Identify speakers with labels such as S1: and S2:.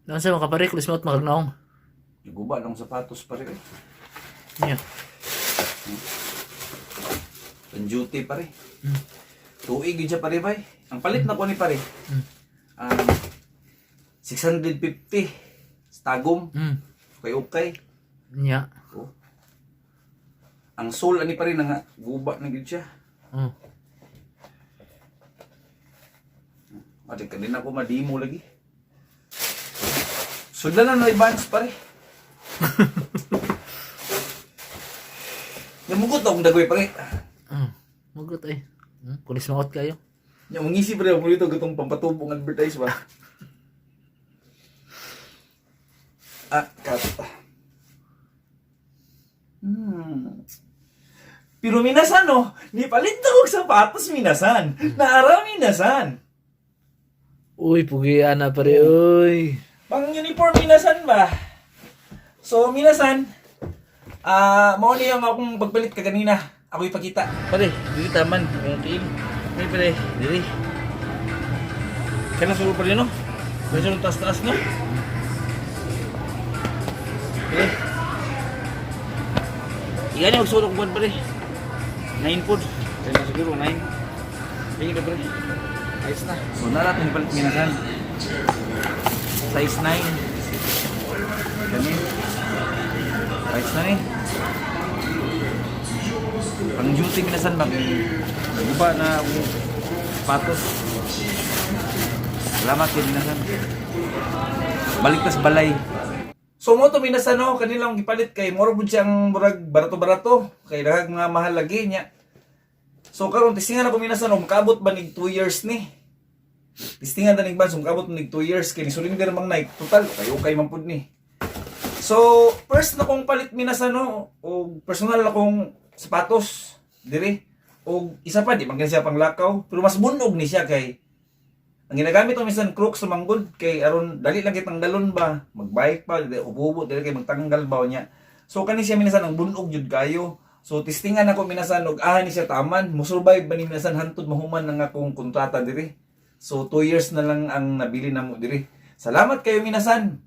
S1: Naon sa mga pare, kulis mo at makagnaong.
S2: Guba lang sapatos, pare.
S1: Niya.
S2: Pang duty, pare. Tuig yun siya, pare, bay. Ang palit na ko ni pare. 650. Sa Tagum. Okay, okay.
S1: Niya.
S2: Oh. Ang sole ani pare na nga guba na gyud siya.
S1: Oh.
S2: Ate kanina ko madimo lagi. Sudlan na na advance, pare. Namugot akong dagoy, pare.
S1: Oh. Mugot ay. Kulis mo kayo.
S2: Nya mangisi pare ako dito gatong pampatubong advertise ba. Ah, cut. Pero minasan no, ni palit na og sapatos minasan. Naara minasan.
S1: Uy, pugian na pare, uy.
S2: Pang uniform minasan ba? So minasan, mao ni ang akong pagpalit kaganina. Ako ipakita. Pare, dili taman ang tiil. Pare, pare, dili. Kaya sulod pa rin, no? Medyo taas-taas, no? Pare. Iyan yung sulok buwan, pare. 9 pod. Kaya na siguro, 9. Tingin na, pare. Ayos na. So, narat yung palit minasan. Size 9. Kani. Ayos na eh. Pang duty minasan ba? Naguba na akong sapatos. Salamat kay minasan. Balik tas balay. So mo to minasan no, kanilang gipalit kay moro pud siyang murag barato-barato kay daghang mga mahal lagi niya. So karon tistingan ako minasan no, makaabot ba nig 2 years ni? Tistingan ta nig ban, so makaabot nig 2 years kay ni surrender mang Nike. Total kay okay man pud ni. So, first na kong palit minasan no, og personal na kong sapatos dire. Og isa pa di man gani siya panglakaw, pero mas bunog ni siya kay ang ginagamit ko minsan Crocs sa manggod kay aron dali lang kitang dalon ba, magbike pa, dili ubo dili kay magtanggal ba niya. So kani siya minasan ang bunog jud kayo. So testingan ako minasan og aha ni siya taman, mo survive ba ni minasan hantud mahuman ang akong kontrata diri. So 2 years na lang ang nabili namo diri. Salamat kayo minasan.